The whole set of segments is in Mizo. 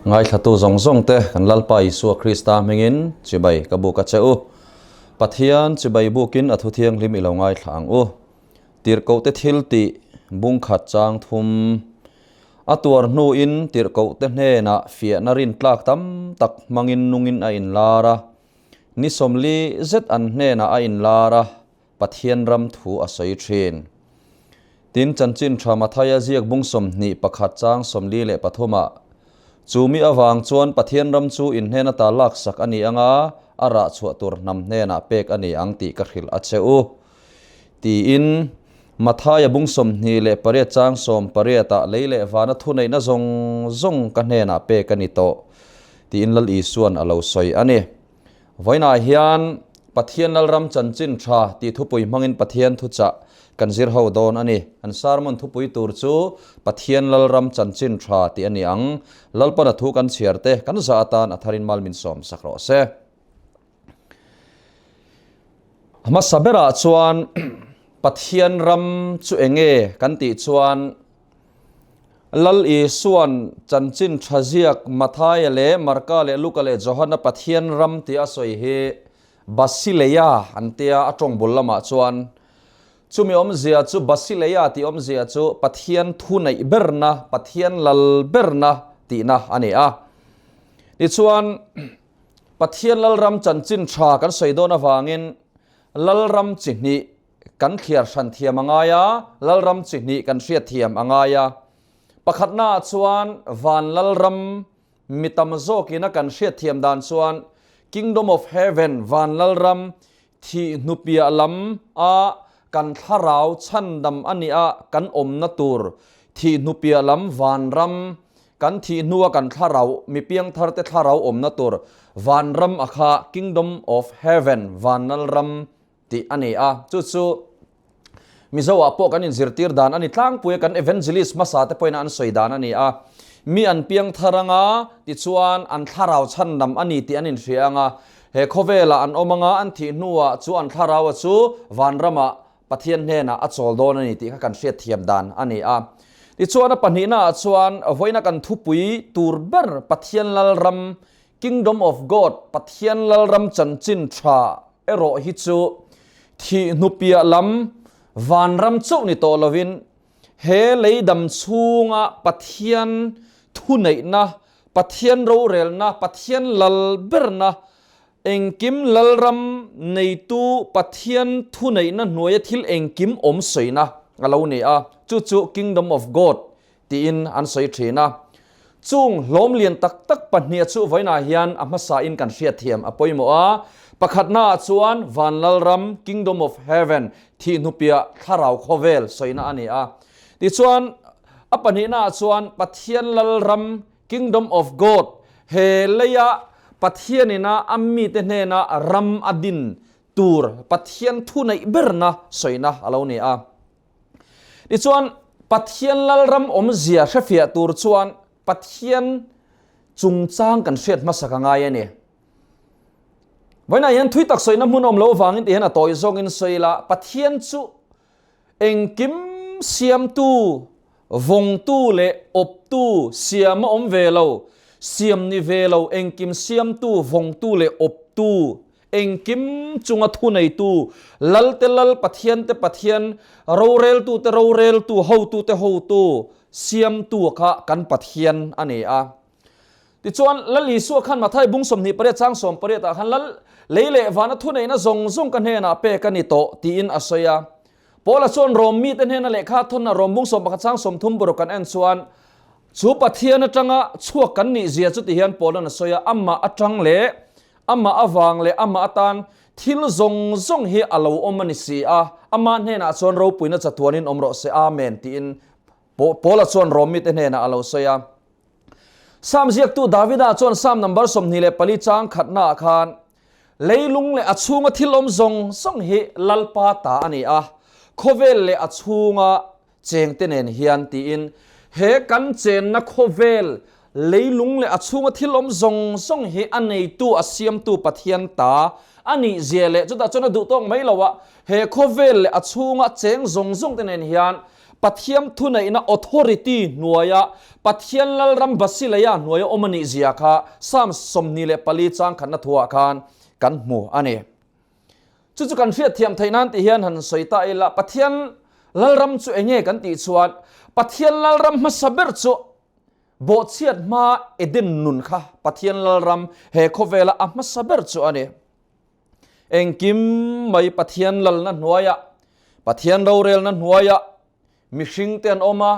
Ngaithlatu zawng zawng te kan Lalpa Isua Krista hmingin chibai ka buk a che u. Pathian chibai bukin a thu thianghlim i lo ngaithla ang u. Tirhkohte thil tih bungkhat chang thum a tuar hnuin tirhkohte hnenah fiahna rintlak tam tak hmangin nungin a inlar a. Ni sawmli zet an hnenah a inlar a, Pathian ram thu a sawi thin. Tin, chanchin tha Mathaia ziak bung 21 chang 43ah, Chu mi avang chuan Pathian ram chu in hnen ata laksak a ni anga, a rah chhuah tur hnam hnenah pek a ni ang tih ka hrilh a che u. Tiin, Mathaia bung 28 chang 18ah lei leh vana thuneihna zawng zawng ka hnenah pek a ni tawh, tiin Lal Isuan a lo sawi a ni. Vawiinah hian Pathian Lalram Chanchin Tha tih thupui hmangin Pathian thuchah kan zir ho dawn a ni. An sermon thupui tur chu Pathian Lalram Chanchin Tha tih a ni ang. Lalpana thu kan chhiar te kan zah atan a tharin mal min sawm sak rawh se. A hmasa berah chuan Pathian ram chu enge kan tih chuan Lal Isua'n chanchin tha ziak Mathaia leh Marka leh Luka leh Johana Pathian ram tih a sawi hi Basileia an tia a tawng bul lamah chuan chumi awmzia chu Basileia tih awmzia chu Pathian thu neih berna, Pathian lal berna tihna a ni a. Tichuan Pathian Lalram chanchin tha kan sawi dawn avangin Lalram chi hnih kan thliar hran thiam a ngai a, Lalram chi hnih kan hriat thiam a ngai a. Pakhatnaah chuan van Lalram mi tam zawkina kan hriat thiam dan chuan Kingdom of Heaven, van Lalram, thih hnupiah lam a kan thlarau chhandam a nih a kan awmna tur thih hnupiah lam vanram, kan thih hnua kan thlarau mi piangtharte thlarau awmna tur vanram a kha Kingdom of Heaven, van Lalram, tih a ni a, chu chu Mizo ah pawh kan inzirtir dan a ni tlangpui a, kan evangelist hmasa te pawhin an sawi dan a ni a, mi an piang thar anga tichuan an thlarau chhandam a ni tih an inhria anga, he khawvelah an awm anga an thih hnuah chu an thlarau a chu vanramah Pathian hnenah a chawl dawn a ni tih kha kan hriat thiam dan a ni a. Tichuan a pahnihna ah chuan vawiina kan thupui tur ber Pathian Lalram, Kingdom of God, Pathian Lalram chanchin tha erawh hi chu thih hnupiah lam vanram chauh ni tawh lovin he lei dam chhunga Pathian thuneihna, Pathian rorelna, Pathian lal berna, engkim lalram neitu Pathian thuneihna hnuaia thil engkim awm sawina a lo ni a, chu chu Kingdom of God tiin an sawi thin a. Chung hlawm lian tak tak pahniha chu vawiinah hian a hmasain kan hriatthiam a pawimawh a. Pakhatnaah chuan Van Lalram, Kingdom of Heaven, thih hnupiah thlarau khawvel sawina a ni a. Tichuan, a pahnihnaah chuan Pathian Lalram, Kingdom of God, he leia Pathianina a mite hnena ram a din tur Pathian thuneih berna sawina a lo ni a. Tichuan, Pathian Lalram awmzia hrefiah tur chuan Pathian chungchang kan hriat hmasak a ngai a ni. Vawiinah hian thui tak sawina hmun awm lo avangin ti hian a tawi zawngin sawi ila, Pathian chu engkim siamtu, vawngtu leh awptu siam a awm ve lo, siam ni ve lo, engkim siamtu, vawngtu leh awptu Engkim chunga thuneitu, Lalte Lal, Pathiante Pathian, Roreltute Roreltu, Hotute Hotu, Siamtu kha kan Pathian a ni a. Tichuan, Lal Isua khan Mathai bung 28 chang 18 ah khan Lal lei leh vana thuneihna zawng zawng ka hnenah pek a ni tawh tiin a sawi a. Paula chuan Rom mite hnena lehkha thawnna Rom bung 11 chang 30 paruk kan en chuan chu Pathian atanga chhuak kan nih zia chu ti hian Paula'n a sawi a, Amah atang leh Amah avang leh amah atan thil zawng zawng hi a lo awm a ni si a, Ama hnenah chuan ropuina chatuanin awm rawh se, Amen, tiin Paula chuan Rom mite hnenah a lo sawi a. Psalm ziaktu Davida chuan Psalm number 24 chang khatnaah khan, Leilung leh a chhunga thil awm zawng zawng hi Lalpa ta a ni a, khawvel leh a chhunga chengte nen hian tiin he kan chenna khawvel leilung leh a chhunga thil awm zawng zawng hi a neitu a siamtu Pathian ta a nih zia leh chutah chuan a duh tawk mai lo a, he khawvel leh a chhunga cheng zawng zawng te nen hian Pathiam thuneihna authority hnuaia Pathian Lalram Basileia hnuaia awm a nih zia kha Psalm 24 chang khatna thuah khan kan hmu a ni. Chu chu kan hriatthiam theih nan tih hian han sawi ta ila, Pathian Lalram chu enge kan tih chuan Pathian Lalram hmasa ber chu bawhchhiat hma Eden nun kha Pathian Lalram he khawvela a hmasa ber chu a ni. Engkim mai Pathian lalna hnuaiah, Pathian rorelna hnuaiah mihringte an awm a,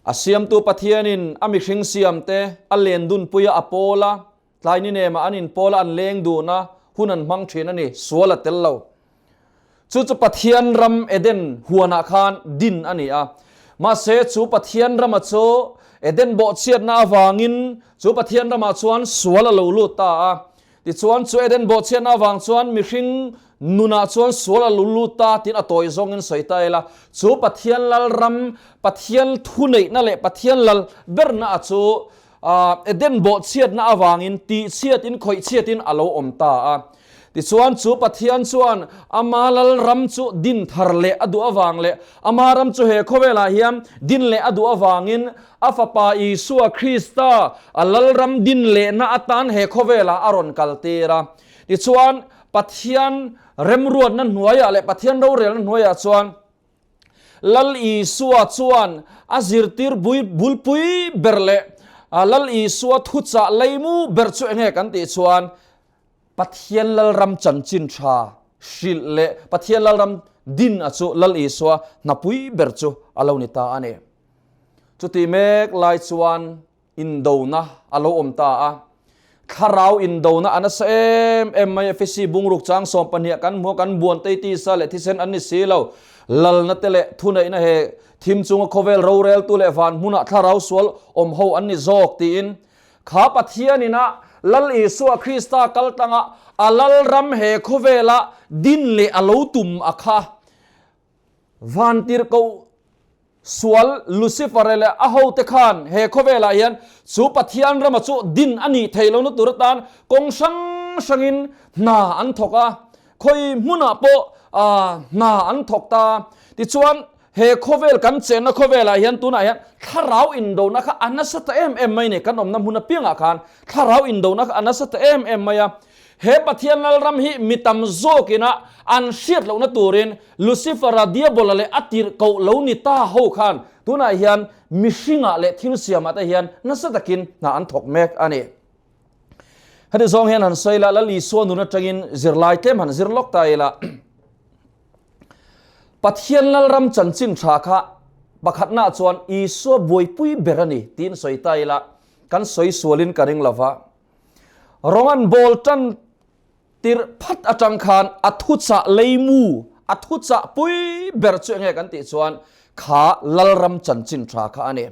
a siamtu Pathianin a mihring siamte a len dunpuia a pawl a, tlai ni nemah an inpawl a, an leng dun a, hun an hmang thin a ni, sual a tel lo. Chu chu Pathian ram Eden huanah khan din a ni a. Mahse chu Pathian rama chu Eden bawhchhiatna avangin chu Pathian ramah chuan sual a lo lut ta a. Tichuan, chu Eden bawhchhiatna avang chuan mihring nunah chuan sual a lu lut ta tiin a tawi zawngin sawi ta ila, chu Pathian Lalram, Pathian thuneihna leh Pathian Lal berna a chu Eden bawhchhiatna avangin tihchhiatin khawihchhiatin a lo awm ta a. Tichuan, chu Pathian chuan ama Lalram chu din thar leh a duh avang leh ama ram chu he khawvelah hian din leh a duh avangin A Fapa Isua Krista a Lalram din lehna atan he khawvelah a rawn kaltir a. Tichuan, Pathian remruatna hnuaiah leh Pathian rorelna hnuaiah chuan Lal Isua chuan a zirtir bulpui ber leh Lal Isua thuchah leimu ber chu enge kan tih chuan Pathian Lalram chanchin tha hrilh leh Pathian Lalram din a chu Lal Isua hnapui ber chu a lo ni ta a ni. Chutih mek lai chuan indona a lo awm ta a. Thlarau indona a nasa em em mai. Efesi bungruk chang 12 kan hmu a, kan buan tei tisa leh thisen an ni si lo. Lalna te leh thuneihna he thim chunga khawvel roreltu leh van hmunah thlarau sual awm ho an ni zawk tiin kha Pathianin a Lal Isua Krista kal tlanga a Lalram he khawvela din leh a lo tum a kha Vantirhkoh sual Lucifer leh a hote khan he khawvelah hian chu Pathian rama chu din a nih theih lohna tur atan kawng hrang hrangin hna an thawk a, khawi hmunah pawh hna an thawk ta. Tichuan, he khawvel kan chenna khawvelah hian tunah hian thlarau indona kha a nasa ta em em mai ni, kan awmna hmun apiangah khan thlarau indona kha a nasa ta em em mai a. He Pathian Lalram hi mi tam zawkina an hriat lohna turin Lucifer-a, Diabola leh a tirhkoh lo ni ta ho khan tunah hian mihringah leh thil siamah te hian nasa takin hna an thawk mek a ni. Heti zawng hian han sawi ila, Lal Isua nun atangin zirlai tlem han zir lawk ta ila. Pathian Lalram chanchin tha kha pakhatnaah chuan Isua buaipui ber a ni tiin sawi ta ila, kan sawi sualin ka ring lova. Rawng an bawl tan tirh phat atang khan a thuchah leimu, a thuchah pui ber chu enge kan tih chuan kha Lalram chanchin tha kha a ni.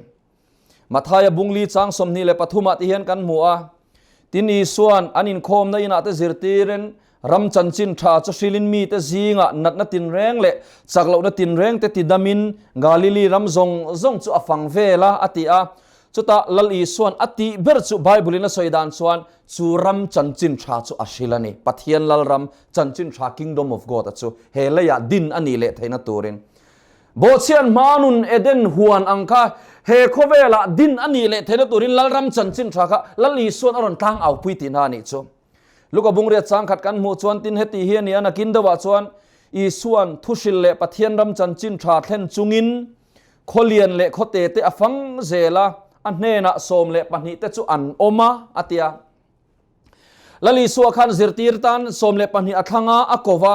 Mathaia bungli chang 23 ah te hian kan hmu a, tin Isuan an inkhawmna inah te zirtirin ram chanchin tha chu hrilin mite zingah natna tinreng leh chaklohna tinreng te tidamin Galili ram zawng zawng chu a fang vel a, a ti a. Chutah Lal Isuan a tih ber chu Bible in a sawi dan chuan chu ram chanchin tha chu a hril a ni. Pathian Lalram chanchin tha Kingdom of God a chu he leiah din a nih leh theihna turin Bawhchhian hmanun Eden huan ang kha he khawvelah din a nih leh theihna turin Lalram chanchin tha kha Lal Isuan a rawn tlang au pui tihna a nih chu. Luka bungriat changkhat kan hmuh chuan tin heti hi a ni a, nakin deuhah chuan Isuan thuhril leh Pathian ram chanchin tha thlen chungin Khawlian leh khawte te a fang zel a, a hnenah 12 te chu an awm a, a ti a. Lal Isua khan zirtir tan 12 a thlang a, a ko va.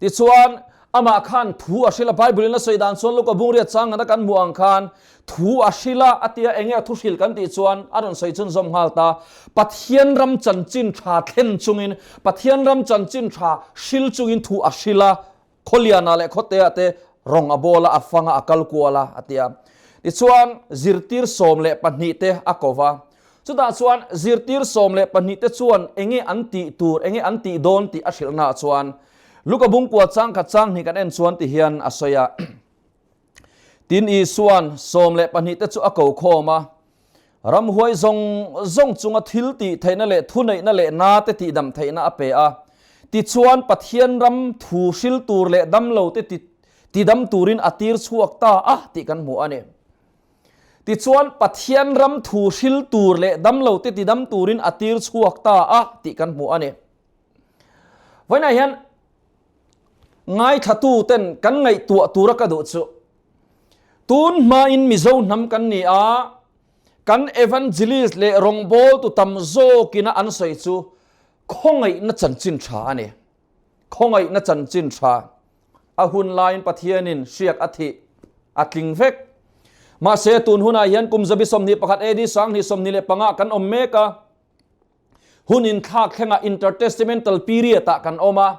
Tichuan, amah khan thu a hrilh a, Bible in a sawi dan chuan Luka bungriat chang ngana kan hmuh ang khan thu a hrilh a, a ti a, enge a thu hrilh kan tih chuan a rawn sawi chhunzawm nghal ta. Pathian ram chanchin tha thlen chungin, Pathian ram chanchin tha hril chungin thu a hrilh a, Khawliana leh Khawtea te rawng a bawl a, a fang a, a kal kual a, a ti a. Tichuan, zirtir 12 te a ko va. Chutah chuan zirtir 12 te chuan enge an tih tur, enge an tih dawn tih a hrilhnaah chuan Luka bungkua changkhat changhnih kan en chuan ti hian a sawi a. Tin Isuan 12 te chu a ko khawm a, Ramhuai zawng zawng chunga thil tih theihna leh thuneihna leh nate tihdam theihna a pe a. Tichuan, Pathian ram thu hril tur leh damlote ti tidam turin a tir chhuak ta a tih kan hmu a ni. Tichuan, Pathian ram thu hril tur leh damlote tidam turin a tir chhuak ta a tih kan hmu a ni. Vawiinah hian ngaithlatu ten kan ngaihtuah tura ka duh chu tun hmain Mizo hnam kan ni a, kan evangelist leh rawngbawltu tam zawkina an sawi chu khawngaihna chanchin tha a ni. Khawngaihna chanchin tha a hun laiin Pathianin hriak a thih a tling vek. Mahse tun hunah hian kum 21 AD 2025 kan awm mek a. Hun inthlak thlengah intertestamental period ah kan awm a.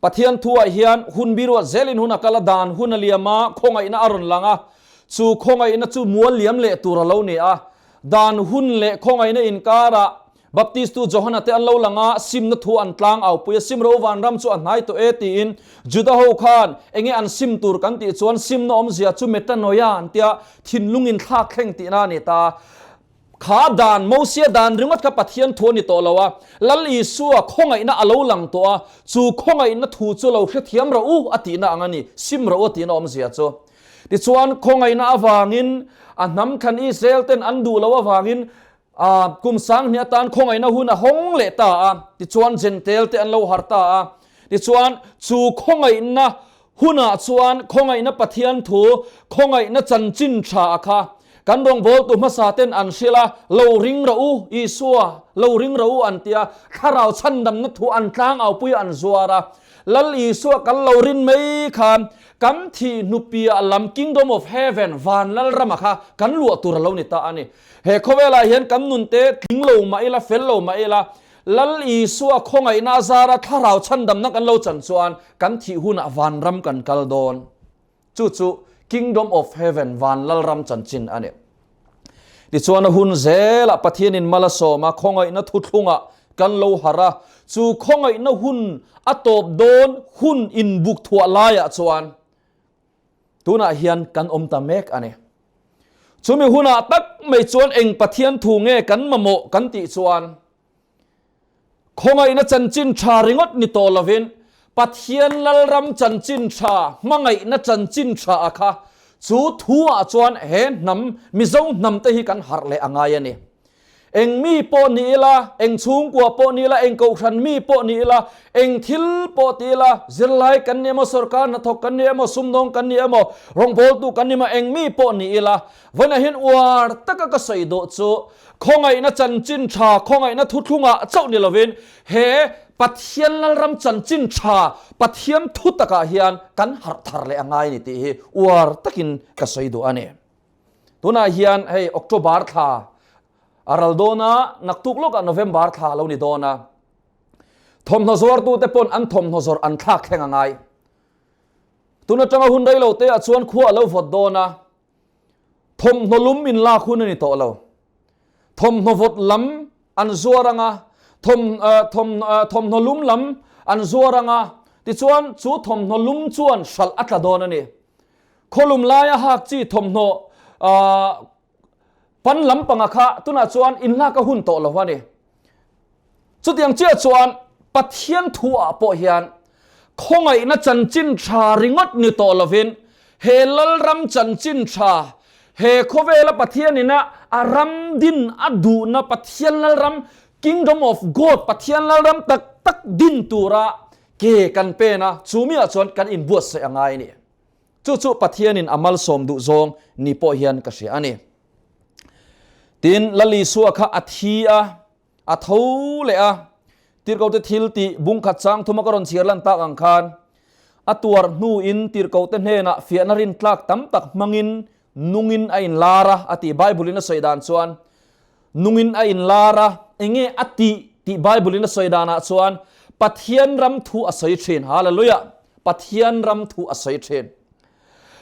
Pathian thuah hian hun biruat zelin hun a kal a, dan hun a liam a, khawngaihna a rawn lang a. Chu khawngaihna chu mual liam leh tur a lo ni a. Dan hun leh khawngaihna inkarah Baptistu Johana te an lo lang a, simna thu an tlang au pui a, sim ro vanram chu a hnai tawh e tiin Juda ho khan enge an sim tur kan tih chuan simna awmzia chu metanoia an tia, thinlung inthlak thleng tihna a ni ta. Kha dan, Mosia dan ringawt kha Pathian thu a ni tawh lo a, Lal Isua khawngaihna a lo lang tawh a, chu khawngaihna thu chu lo hrethiam rawh u a tihna ang a ni, sim rawh u a tihna awmzia chu. Tichuan, khawngaihna avangin a hnam thlan Israel ten an duh loh avangin a kum 2000 atan khawngaihna hun a hawng leh ta a, tichuan Jentail te an lo har ta a. Tichuan, chu khawngaihna hunah chuan khawngaihna Pathian thu, khawngaihna chanchin tha a kha kan rawngbawltu hmasa ten an hrilh a, lo ring rawh u, Isua, lo ring rawh u an ti a, thlarau chhandamna thu an tlang aupui an zuar a. Lal Isua kan lo rin mai khan kan thih hnupiah lam Kingdom of Heaven, van lal rama kha kan luah tur a lo ni ta a ni. He khawvelah hian kan nunte tling lo mah ila, fel lo mah ila, Lal Isua khawngaihna azara thlarau chhandamna kan lo chan chuan kan thih hunah vanram kan kal dawn. Chu chu Kingdom of Heaven, van lalram chanchin a ni. Tichuan a hun zelah Pathianin mal a sawm a, khawngaihna thuthlungah kan lo harh a, chu khawngaihna hun a tawp dawn hun inbuk thuah laiah chuan tunah hian kan awm ta mek a ni. Chumi hunah tak mai chuan eng Pathian thu nge kan mamawh kan tih chuan khawngaihna chanchin tha ringawt ni tawh lovin Pathian lalram chanchin tha, hmangaihna chanchin tha a kha chu thu ah chuan he hnam Mizo hnam te hi kan harh leh a ngai a ni. Eng mi pawh ni ila, eng chhungkua pawh ni ila, eng kohhran mi pawh ni ila, eng thil pawh ti ila, zirlai kan ni emaw, sorkar hnathawk kan ni emaw, sumdawng kan ni emaw, rawngbawltu kan ni emaw, eng mi pawh ni ila, vawiinah hian uar taka ka sawi duh chu khawngaihna chanchin tha, khawngaihna thuthlungah chauh ni lovin he Pathian Lalram chanchin tha, Pathian thu takah hian kan harh thar leh a ngai a ni tih hi uar takin ka sawi duh a ni. Tunah hian hei October thla a ral dawn a, naktuk lawkah November thla a lo ni dawn a. Thawmhnaw zuartute pawn an thawmhnaw zawrh an thlak thleng a ngai. Tun atanga hun rei lo te ah chuan khua a lo vawt dawn a, thawmhnaw lum in lak hun a ni tawh lo. Thawmhnaw vawt lam an zuar ang a, thawm thawm thawmhnaw lum lam an zuar ang a, tichuan chu thawmhnaw lum chuan hralh a tla dawn a ni. Khawlum laia hak chi thawmhnaw pan lampanga kha tunah chuan inlak a hun tawh lo a ni. Chutiang chiah chuan Pathian thu ah pawh hian khawngaihna chanchin tha ringawt ni tawh lovin he Lalram chanchin tha, he khawvela Pathian ina a ram din a duhna Pathian Lalram, Kingdom of God, Pathian Lalram tak tak din tura Ke kan pen a, chu miah chuan kan inbuatsaih a ngai a ni. Chu chu Pathianin a malsawm duh zawng ni pawh hian ka hria a ni. Tin, Lal Isua kha a thi a, a tho leh a, Tirhkohte thil tih bungkhat chang thuma ka rawn chhiar lan tak ang khan, a tuar hnuin Tirhkohte hnenah fiahna rintlak tam tak hmangin nungin a inlar a, a ti. Bible-in a sawi dan chuan, Nungin a inlar a, enge a tih tih Bible-in a sawi danah chuan Pathian ram thu a sawi thin. Hallelujah! Pathian ram thu a sawi thin.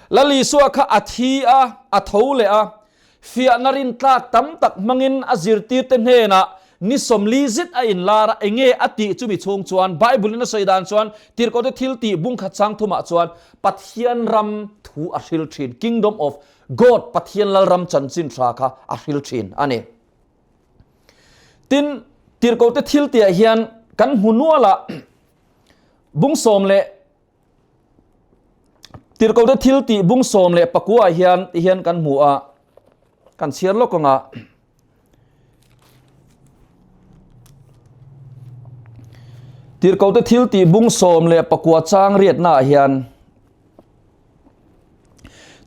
Lal Isua kha a thi a, a tho leh a, fiahna rintlak tam tak hmangin a zirtirte hnenah ni 40 zet a inlar a, enge a tih chumi chhung chuan Bible-in a sawi dan chuan Tirhkohte thil tih bungkhat chang thumah chuan Pathian ram thu a hril thin, Kingdom of God Pathian Lalram chanchin tha kha a hril thin a ni. Tin, tirhkohte thil tihah hian kan hmu nual a, bung sawm leh Tirhkohte thil tih bung 19 ah hian ti hian kan hmu a, kan chhiar lawk ang a. Tirhkohte thil tih bung 19 chang riatna ah hian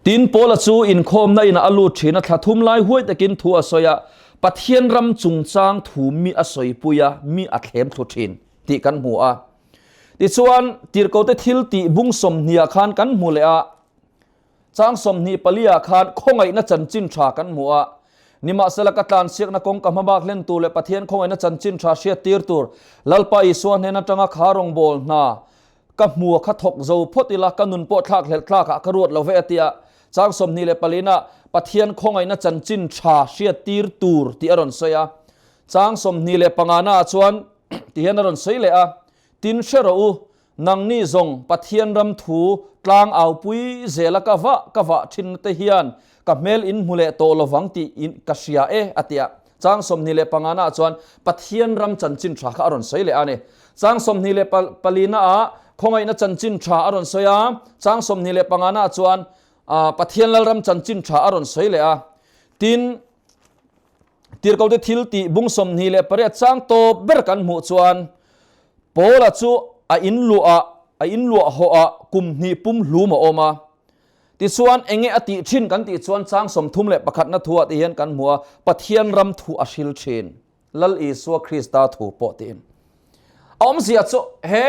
Tin, Paula chu inkhawmna inah a lut thin a, thla thum lai huai takin thu a sawi a, Pathian ram chungchang thu mi a sawipui a, mi a thlem thlu thin tih kan hmu a. Tichuan, Tirhkohte thil tih bung 20 ah khan kan hmu leh a, chang 24 ah khan khawngaihna chanchin tha kan hmu a, Nimahsela ka tlansiakna kawng ka hmabak hlen tur leh Pathian khawngaihna chanchin tha hriat tir tur Lalpa Isua hnen atanga kha rawngbâwl hna Ka hmua kha thawk zo phawt ila, ka nun pawh thlak hlelh tlakah ka ruat lo ve a ti a. Chang 24 ah Pathian khawngaihna chanchin tha hriattir tur tih a rawn sawi a. Chang 25 naah chuan ti hian a rawn sawi leh a, Tin hre rawh u, nangni zawng Pathian ram thu tlang aupui zela ka vah ka vah thinna te hian ka hmel in hmu leh tawh lovang tih ka hria e a ti a. Chang 25 naah chuan Pathian ram chanchin tha kha a rawn sawi leh a ni. Chang 24 naah khawngaihna chanchin tha a rawn sawi a, chang 25 naah chuan Pathian Lalram chanchin tha a rawn sawi leh a. Tin, Tirhkohte thil tih bung 28 chang tawp ber kan hmuh chuan Paula chu a inluah a inluah hawh ah kum hnih pum hlum a awm a. Tichuan, enge a tih thin kan tih chuan chang 31 na thu ah ti hian kan hmu a, Pathian ram thu a hril thin, Lal Isua Krista thu pawh tiin. A awmzia chu he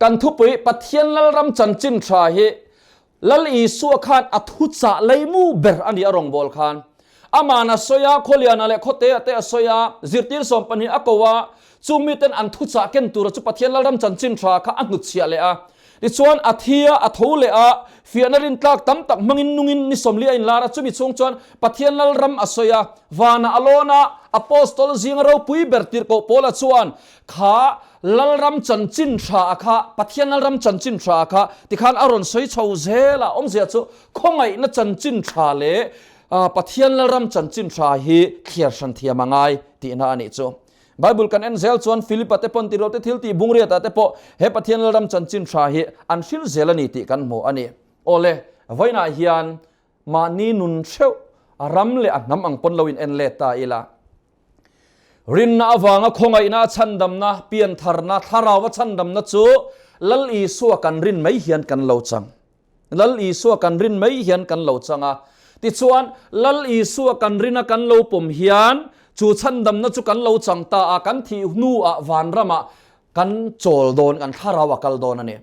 kan thupui Pathian Lal ram chanchin tha hi Lal Isua khan a thuchah leimu ber a ni a rawngbâwl khan. Aman a sawi a, Khawliana leh Khawtea te a sawi a, zirtir 12 a ko a, chung miten an thuchah ken tura chu Pathian Lalram chanchin tha kha a hnutchhiah leh a. Tichuan, a thi a, a tho leh a, fiahna rintlak tam tak hmangin nungin ni 40 a inlar a, chumi chhung chuan Pathian Lalram a sawi a, vanah a lawn a, Apostol zinga ropui ber tirhkoh Paula chuan kha Lalram chanchin tha a kha, Pathian Lalram chanchin tha a kha tikhan a rawn sawi chho zel a, awmzia chu khawngaihna chanchin tha leh Pathian Lalram chanchin tha hi thliar hran thiam a ngai tihna a nih chu. Bible kan en zel chuan Philipa te pawn tiraw te thil tih bungriatah te pawh he Pathian Lalram chanchin tha hi an hril zel a ni tih kan hmu a ni. Awle, vawiinah hian mahni nun hreuh a ram leh a hnam ang pawn lo in en let ta ila. Rinna avanga khawngaihna a chhandamna, piantharna, thlarau a chhandamna chu Lal Isua kan rin mai hian kan lo chang. Lal Isua kan rin mai hian kan lo chang a. Tichuan, Lal Isua kan rina kan lo pawm hian chu chhandamna chu kan lo chang ta a, kan thih hnuah vanramah kan chawl dawn, kan thlarau a kal dawn a ni.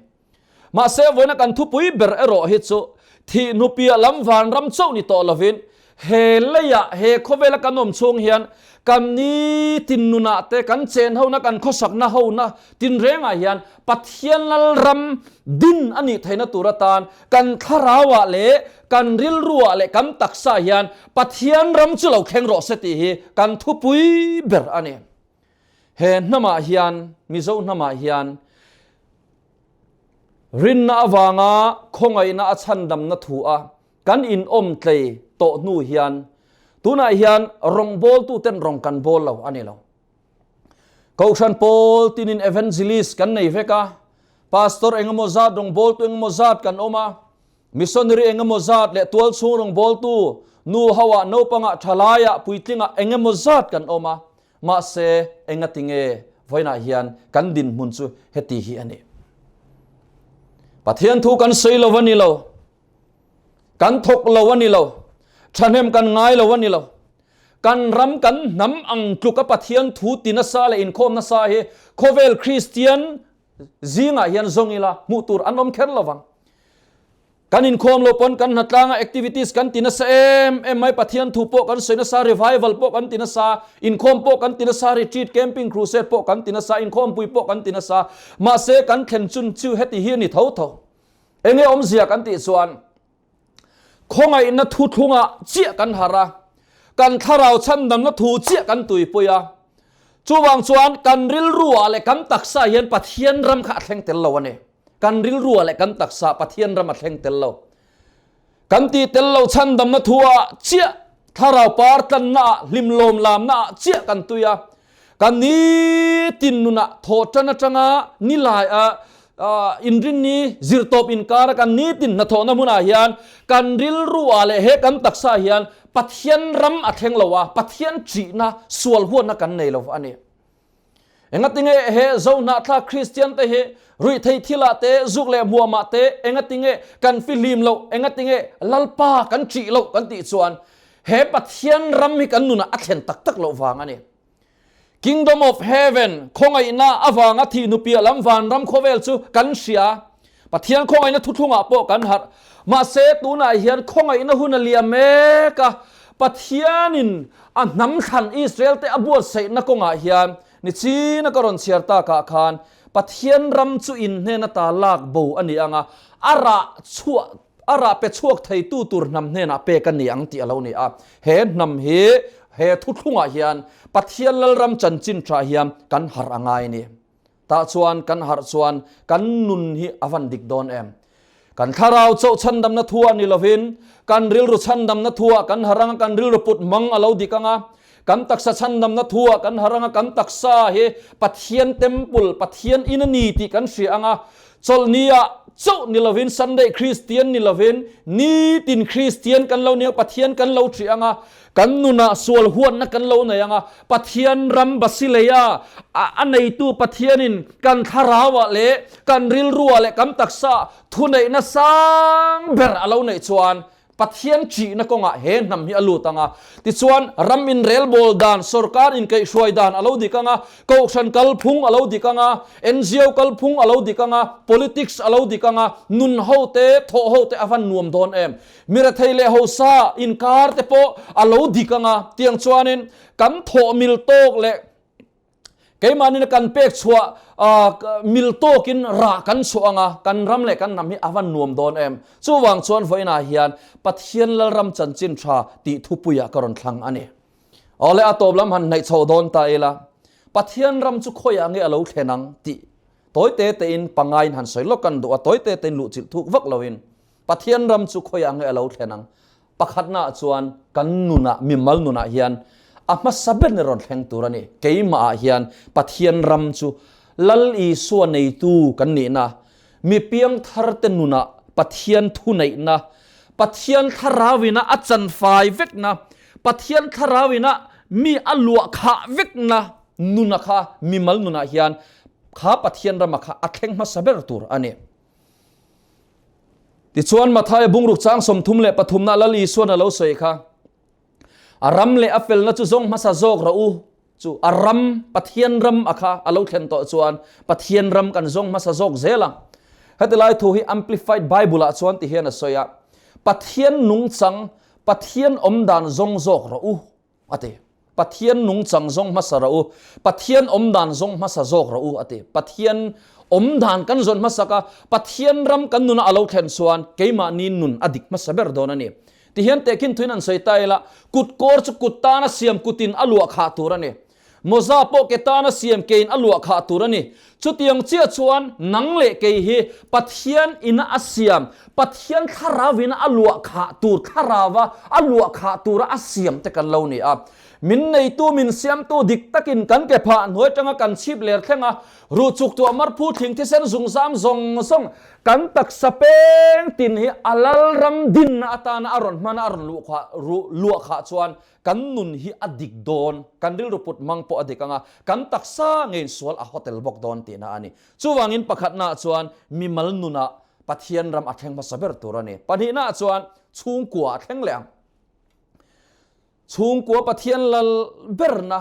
Mahse, vawiina kan thupui ber erawh hi chu thih hnupiah lam vanram chauh ni tawh lovin he leiah, he khawvela kan awm chhung hian kan nitin nunah te, kan chen hona, kan khawsakna hona tinrengah hian Pathian Lalram din a nih theihna tur atan kan thlarauah leh kan rilruah leh kan taksaah hian Pathian ram chu lo thleng rawh se tih hi kan thupui ber a ni. He hnamah hian, Mizo hnamah hian rinna avanga khawngaihna a chhandamna thu a kan inawm tlei tawh hnu hian tunah hian rawngbawltuten rawng kan bawl lo a ni lo. Kohhran pawl tinin evangelist kan nei vek a, pastor engemaw zat rawngbawltu engemaw zat kan awm a, missionary engemaw zat leh tualchhung rawngbawltu nu ho ah naupang ah thalai ah puitling ah engemaw zat kan awm a, mahse engati nge vawiinah hian kan dinhmun chu heti hi a ni. Pathian thu kan sawi lo a ni lo. Kan thawk lo a ni lo. Thahnem kan ngai lo a ni lo. Kan ram kan hnam ang tluk a Pathian thu ti nasa leh inkhawm nasa hi khawvel Kristian zingah hian zawng ila hmuh tur an awm kher lo vang. Kan inkhawm lo pawn kan hnatlanga activities kan ti nasa em em mai Pathian thu pawh kan sawi nasa, revival pawh kan ti nasa, inkhawm pawh kan ti nasa, retreat, camping, crusade pawh kan ti nasa, inkhawmpui pawh kan ti nasa. Mahse kan thlen chun chu heti hi a ni tho tho. Enge awmzia kan tih chuan khawngaihna thu thlungah chiah kan harh a, kan thlarau chhandamna thu chiah kan tuipui a. Chuvang chuan kan rilruah leh kan taksa hian Pathian ram kha a thleng tel lo a ni. Kan rilruah leh kan taksa Pathian ram a thleng tel lo. Kan tih tel lo chhandamna thuah chiah thlarau par tlannaah hlimlawm lamnaah chiah kan tui a. Kan nitin nunah thawhtan atanga nilai a. Inrinni zirtawp inkara kan nitin hnathawhna hmunah hian kan rilru ah leh he kan taksa ah hian Pathian ram a thleng lo a, Pathian ṭihna, sual huatna kan nei lo a ni. Engatinge he Zohnahthlak Kristian te hi ruihtheih thilah te, zuk leh hmuamah te engatinge kan fihlim loh, engatinge Lalpa kan ṭih loh kan tih chuan he Pathian ram hi kan nunah a thlen tak tak loh vang a ni. Kingdom of Heaven, khawngaihna avanga thih hnupiah lam vanram khawvel chu kan hria. Pathian khawngaihna thuthlungah pawh kan harh. Mahse, tunah hian khawngaihna hun a liam mek a, Pathianin a hnam thlan Israel-te a buatsaihna kawngah hian nichina ka rawn chhiar takah khan Pathian ram chu in hnen ata lak bo a ni ang a, a rah chhuah A rah pe chhuak theitu tur hnam hnenah pek a ni ang tih a lo ni a. He hnam hi he thuthlungah hian Pathian Lalram chanchin tha hian kan harh a ngai a ni. Tah chuan kan harh chuan kan nun hi a van dik dawn em? Kan thlarau chauh chhandamna thuah ni lovin kan rilru chhandamna thuah kan harh anga kan rilru put hmang a lo dik anga kan taksa chhandamna thuah kan harh anga kan taksa hi Pathian temple, Pathian in a ni tih kan hria anga Chawlhni-ah chauh ni lovin Sunday Kristian ni lovin nitin Kristian kan lo nia Pathian kan lo ṭih ang a, kan nunah sual huatna kan lo nei ang a, Pathian ram Basileia a neitu Pathianin kan thlarauah leh kan rilruah leh kan taksaah thuneihna sang ber a lo neih chuan Pathian ṭihna kawngah he hnam hi a lut ang a, tichuan ram inrelbawl dan, sorkar inkaihhruai dan a lo dik ang a, kohhran kalphung a lo dik ang a, ngo kalphung a lo dik ang a, politics a lo dik ang a, nun ho te, thawh ho te a van nuam dawn em? Mi rethei leh hausa inkar te pawh a lo dik ang a, tiang chuanin kan thawh mil tawk leh Keimahnin kan pek chhuah mil tawkin rah kan chhuah ang a, kan ram leh kan hnam hi a van nuam dawn em. Chuvang chuan vawiinah hian Pathian Lalram chanchin tha tih thupuiah ka rawn thlang a ni. Awle a tawp lam han hnaih chho dawn ta ila, Pathian ram chu khawiah nge a lo thlen ang tih tawi te tein pangaiin han sawi lawk kan duh a, tawi te tein luhchilh thuk vak loin Pathian ram chu khawiah nge a lo thlen ang Pakhatnaah chuan kan nunah, mimal nunah hian a hmasa ber ni rawn thleng tur a ni. Keimahah hian Pathian ram chu Lal Isua neitu kan nihna, mi piangtharte nunah Pathian thuneihna, Pathian thlarauina a chanfai vekna, Pathian thlarauina mi a luah khah vekna nuna kha mimal nunah hian kha Pathian rama kha a thleng hmasa ber tur a ni. Tichuan Mathaia bungruk chang 33 na Lal Isuan a lo sawi kha, A ram leh a felna chu zawng hmasa zawk rawh u, chu a ram, Pathian ram a kha a lo thlen tawh chuan Pathian ram kan zawng hmasa zawk zel ang. Heti lai thu hi Amplified Bible ah chuan ti hian a sawi a, Pathian nungchang, Pathian awmdan zawng zawk rawh u. A ti. Pathian nungchang zawng hmasa rawh u, Pathian awmdan zawng hmasa zawk rawh u, a ti. Pathian awmdan kan zawn hmasak a, Pathian ram kan nuna a lo thlen chuan keimahni nun a dik hmasa ber dawn a ni. Tihian tehkhin thuin an sawi ta ila, kut kawr chu kut tana siam kutin a luah khah tur a ni. Mawza pawh ke tana siam kein a luah khah tur a ni. Chutiang chiah chuan nang leh kei hi Pathian ina a siam, Pathian thlarau ina a luah khah tur thlarauva a luah khah tura a siam te kan lo ni a. Min neitu, min siamtu dik takin kan ke phah hnuai atanga kan chhip ler thleng a, ruh chuk tuah marphu thling thisen zungzam zawng zawng kan taksa peng tin hi a lalram dinna atana a rawn hman a, a rawn luah khah chuan Kan nun hi a dik dawn, kan rilru put hmang pawh a dik ang a, kan taksa ngeiin sual a hotel bawk dawn tihna a ni. Chuvangin pakhatnaah chuan mimal nunah Pathian ram a thleng hmasa ber tur a ni. Pahnihnaah chuan chhungkua a thleng leh ang. Chhungkua Pathian lal berna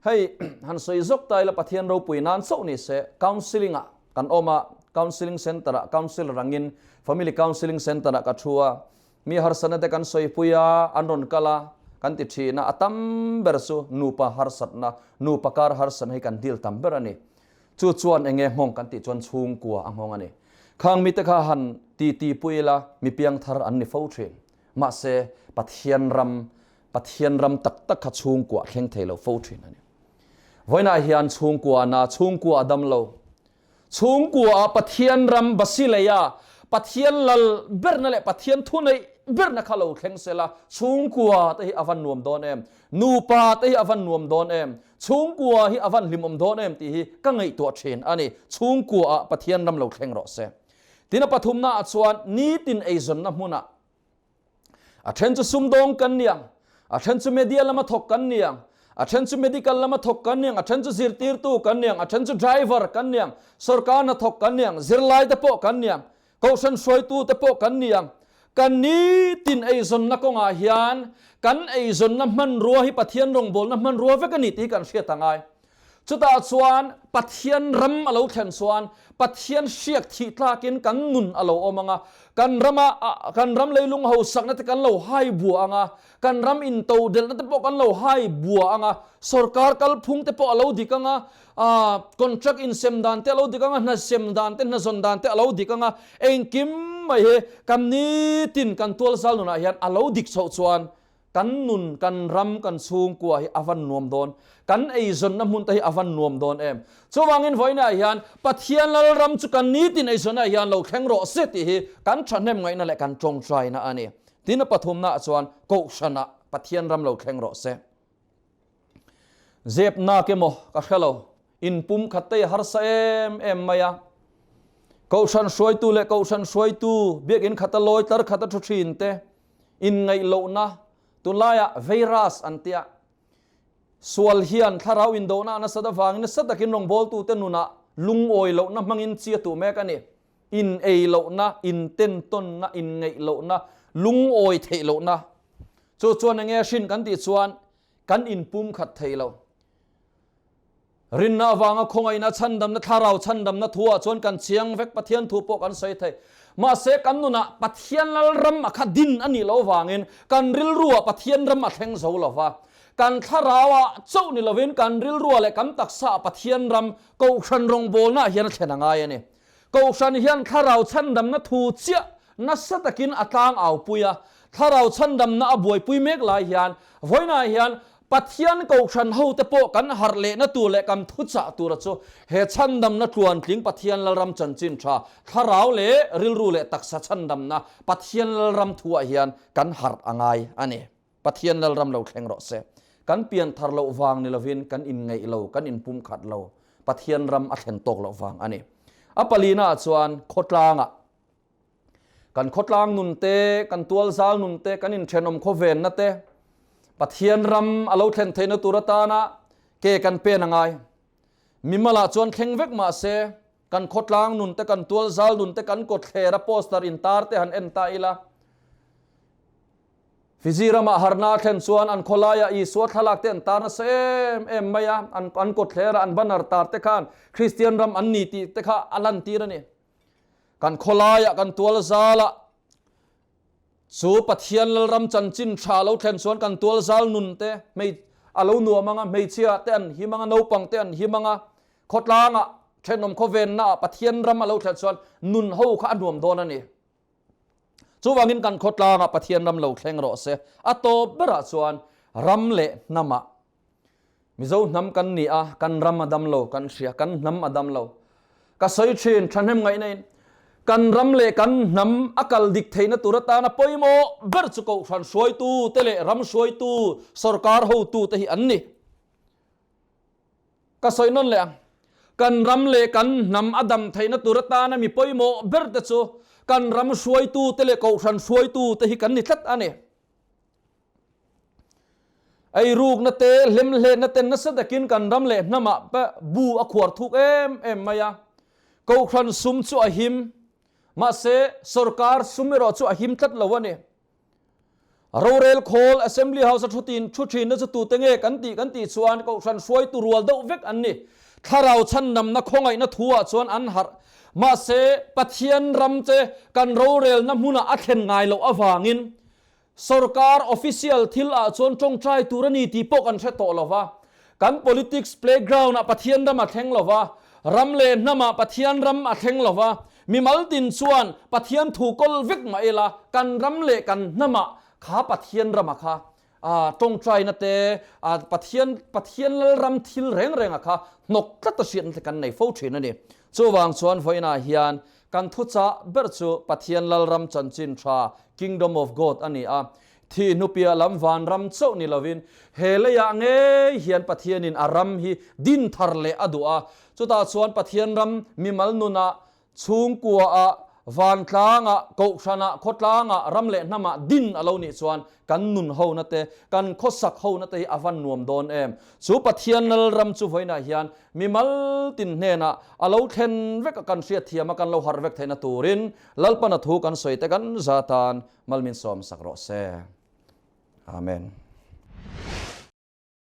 Hei han sawi zawk ta ila Pathian ropui nan chauh ni se, counselling ah kan awm a, counselling centre ah counsellor angin family counselling centre ah ka thu a, mi harsatna te kan sawipui a, an rawn kal a, kan ti thin a, a tam ber chu nupa harsatna, nupa kar harsatna hi kan deal tam ber a ni. Chu chuan enge nghawng kan tih chuan chhungkua a nghawng a ni. Khang mite kha han titi pui ila mi piangthar an ni fo thin. Mahse Pathian ram Pathian ram tak tak kha chhungkua a thleng thei lo fo thin a ni. Vawiinah hian chhungkua na, chhungkua a dam lo. Chhungkua ah Pathian ram Basileia, Pathian lal berna leh Pathian thuneih berna kha lo thleng sela, chhungkua te hi a van nuam dawn em? Nupa te hi a van nuam dawn em? Chhungkua hi a van hlimawm dawn em tih hi ka ngaihtuah thin a ni. Chhungkuaah Pathian ram lo thleng rawh se. Tin a pathumnaah chuan nitin eizawnna hmunah a then chu sumdawng kan ni ang, a then chu media lama thawk kan ni ang, a then chu medical lama thawk kan ni ang, a then chu zirtirtu kan ni ang, a then chu driver kan ni ang, sorkar hnathawk kan ni ang, zirlai te pawh kan ni ang, Kohhran hruaitute pawh kan ni ang. Kan nitin eizawnna kawngah hian kan eizawnna hmanrua hi Pathian rawngbawlna hmanrua vek a ni tih hi kan hriat a ngai. Chutah chuan Pathian ram a lo thlen chuan Pathian hriak thih tlakin kan nun a lo awm ang a, kan rama kan ram leilung hausakna te kan lo hai bua ang a, kan ram intodelhna te pawh kan lo hai bua ang a, sorkar kalphung te pawh a lo dik ang a, A contract insem dan te a lo dik ang a, hna sem dan te, hna zawn dan te a lo dik ang a, engkim mai hi kan nitin kan tualzal nunah hian a lo dik chhoh chuan kan nun, kan ram, kan chhungkua hi a van nuam dawn, kan eizawnna hmun te hi a van nuam dawn em. Chuvangin vawiinah hian Pathian Lalram chu kan nitin eizawnnaah hian lo thleng rawh se tih hi kan thahnem ngaihna leh kan tawngtaina a ni. Tin a pathumnaah chuan Kohhranah Pathian ram lo thleng rawh se. Zep nak emaw ka hre lo, in pum khat te harsa em em mai a. Kohhran hruaitu leh kohhran hruaitu biakin khata lawi tlar khata thu thin te in ngaih lohna tunlaiah virus an tia. Sual hian thlarau indona a nasat avangin nasa takin rawngbawltute nunah lungawi lohna hmangin chi a tuh mek a ni. In ei lohna, in tentawnna, in ngaih lohna, lungawi theih lohna. Chu chuan enge hrin kan tih chuan kan inpum khat thei lo. Rinna avanga khawngaihna chhandamna thlarau chhandamna thuah chuan kan chiang vek Pathian thu pawh kan sawi thei. Mahse kan nunah Pathian Lalram a kha din a nih loh vangin kan rilruah Pathian ram a thleng zo lo va. Kan thlarauah chauh ni lovin kan rilruah leh kan taksaah Pathian ram Kohhran rawngbawlnaah hian a thlen a ngai a ni. Kohhran hian thlarau chhandamna thu chiah nasa takin a tlang aupui a, thlarau chhandamna a buaipui mek lai hian vawiinah hian Pathian Kohhran hote pawh kan harh lehna tur leh kan thuchah tura chu he chhandamna tluantling Pathian Lalram chanchin tha, thlarau leh rilru leh taksa chhandamna Pathian Lalram thuah hian kan harh a ngai a ni. Pathian Lalram lo thleng rawh se. Kan pian thar loh vang ni lovin kan inngeih lo, kan inpumkhat lo. Pathian ram a thlen tawk loh vang a ni. A palina ah chuan khawtlangah kan khawtlang nun te, kan tualzal nun te, kan inthenawm khawvenna te Pathian ram a lo thlen theihna tur atana ke kan pen a ngai. Mimalah chuan thleng vek mah se kan khawtlang nun te, kan tualzal nun te, kan kawtthlera poster intar te han en ta ila, Fiji ramah harna a thlen chuan an khawlaiah Isua thlalak te an tar nasa em em mai a, an an kawtthlera an banner tar te khan Kristian ram an ni tih te kha a lantir a ni. Kan khawlaiah kan tual zalah chu Pathian Lalram chanchin tha lo thlen chuan kan tual zal nun te hmei a lo nuam anga hmeichhia te an him anga naupang te an him anga khawtlangah thenawm khawvennaah Pathian ram a lo thlen chuan nun ho kha a nuam dawn a ni. Chuvangin kan khawtlangah Pathian ram lo thleng rawh se. A tawp berah chuan ram leh hnamah Mizo hnam kan ni a, kan ram a dam lo kan hria, kan hnam a dam lo. Ka sawi thin, thahnem ngaihna in kan ram leh kan hnam a kal dik theihna tur atana pawimawh ber chu Kohhran hruaitu te leh ram hruaitu, sorkar hotu te hi an ni. Ka sawi nawn leh ang. Kan ram leh kan hnam a dam theihna tur atana mi pawimawh ber te chu kan ram hruaitu te leh kohhran hruaitu te hi kan ni tlat a ni. Eirukna te, hlemhletna te nasa takin kan ram leh hnamah bu a khuar thuk em em mai a. Kohhran sum chu a him, mahse sorkar sum erawh chu a him tlat lo a ni. Rorel khawl Assembly House a thu tin thu thinna chu tute nge kan tih kan tih chuan Kohhran hruaitu rual deuh vek an ni. Thlarau chhandamna khawngaihna thu ah chuan an harh. Mahse Pathian ram che kan rorelna hmunah a thlen ngai loh avangin sorkar official thil ah chuan tawngtai tur a ni tih pawh kan hre tawh lo va. Kan politics playground ah Pathian ram a thleng lo va, ram leh hnam ah Pathian ram a thleng lo va, Mimal tin chuan Pathian thu kawl vek mah ila kan ram leh kan hnamah kha Pathian rama kha tawngtaina te Pathian Pathian Lalram thil reng renga kha hnawk tlat a hriatna te kan nei fo thin a ni. Chuvang chuan vawiinah hian kan thuchah ber chu Pathian Lalram chanchin tha, Kingdom of God, a ni a. Thih hnu piah lam vanram chauh ni lovin he leiah ngei hian Pathianin a ram hi din thar leh a duh a. Chutah chuan Pathian ram mimal nunah, chhungkuaah, vantlangah, kohhranah, khawtlangah, ram leh hnamah din a lo nih chuan kan nun hona te, kan khawsak hona te hi a van nuam dawn em. Chu Pathian lal ram chu vawiinah hian mimal tin hnenah a lo thlen vek a, kan hriatthiam a, kan lo harh vek theihna turin Lalpana thu kan sawi te kan za tan Malmin sawm sak rawh se. Amen.